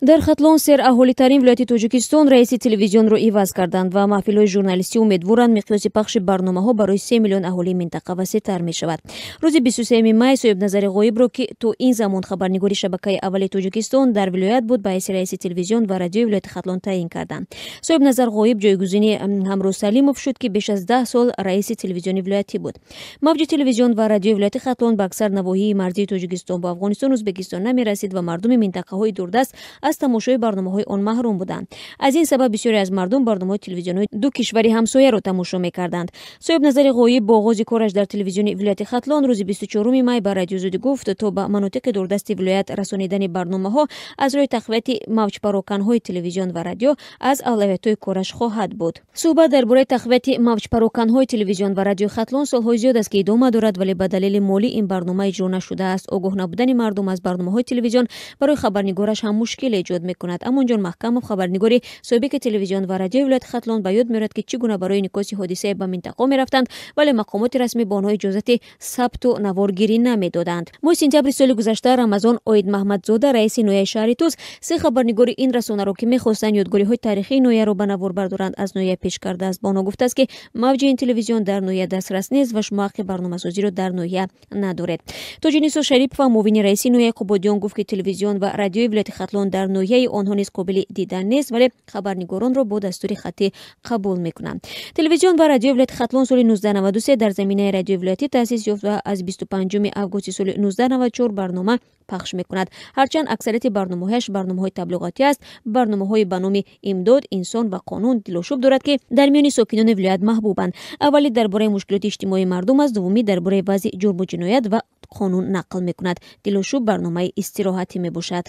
Дар Хатлон, сераҳолитарин вилояти Тоҷикистон, раиси телевизионро иваз карданд ва маҳфилҳои журналистӣ умедворанд, миқёси пахши барномаҳо барои 3 миллион аҳолии минтақа васеътар мешавад. Рӯзи 23 май Соҳибназари Ғоибро, ки то ин замон хабарнигори шабакаи аввали Тоҷикистон дар вилоят буд, ба ҳайси раиси телевизион ва радиои вилояти Хатлон таъин карданд. Соҳибназар Ғоиб ҷойгузини Ҳамроз Салимов шуд, ки беш аз 10 сол раиси телевизиони вилоятӣ буд. Мавҷи телевизион ва радиои вилояти Хатлон ба аксар навоҳии марзии Тоҷикистон бо Афғонистон, Ӯзбекистон намерасид ва мардуми минтақаҳои дурдаст аз тамошои барномаҳои он маҳрум буданд. Аз ин сабаб бисёре аз мардум барномаҳои телевизионҳои ду кишвари ҳамсояро тамошо мекарданд. Соҳибназари Ғоиб бо оғози кораш дар телевизиони вилояти Хатлон рӯзи 24 май ба Радиои Озодӣ гуфт, то ба манотиқи дурдасти вилоят расонидани барномаҳо аз роҳи тақвияти мавҷпароканҳои телевизион ва радио аз авлавиятҳои кораш хоҳад буд. Суҳбат дар бораи тақвияти мавҷпароканҳои телевизион ва радиои Хатлон солҳои зиёд аст, ки идома дорад, вале ба далели молӣ ин барнома иҷро нашудааст. Огоҳ набудани мардум аз барномаҳои телевизион барои хабарнигораш ҳам мушкил эҷод мекунад. Амонҷон Маҳкамов, хабарнигори собиқи телевизион ва радиои вилояти Хатлон, ба ёд меорад, ки чӣ гуна барои инъикоси ҳодисае ба минтақа мерафтанд, вале мақомоти расмӣ ба онҳо иҷозати сабту наворгирӣ намедоданд. Моҳи сентябри соли гузашта Рамазон Оидмаҳмадзода, раиси ноҳияи шаҳри Тӯс, се хабарнигори ин расонаро, ки мехостанд ёдгориҳои таърихии ноҳияро ба навор бардоранд, аз ноҳия пеш кардааст. Ба онҳо гуфтааст, ки мавҷи ин телевизион дар ноҳия дастрас нест ва шумо ҳаққи барномасозиро дар ноҳия надоред. Тоҷинисо Шарипова, муовини раиси ноҳияи Қубодиён, гуфт, ки телевизион ва радиои вилояти Хатлон дар ноҳияи онҳо низ қобили дидан нест, вале хабарнигоронро бо дастури хаттӣ қабул мекунанд. Телевизион ва радиои вилояти Хатлон соли 1993 дар заминаи радиои вилоятӣ таъсис ёфт ва аз 25 августи соли 1994 барнома пахш мекунад. Ҳарчанд аксарияти барномаҳояш барномаҳои таблиғотӣ аст, барномаҳои ба номи «Имдод», «Инсон ва қонун», «Дилошуб» дорад, ки дар миёни сокинони вилоят маҳбубанд. Аввалӣ дар бораи мушкилоти иҷтимоии мардум аст, дуввумӣ дар бораи вазъи ҷурму ҷиноят ва қонун нақл мекунад. «Дилошуб» барномаи истироҳатӣ мебошад.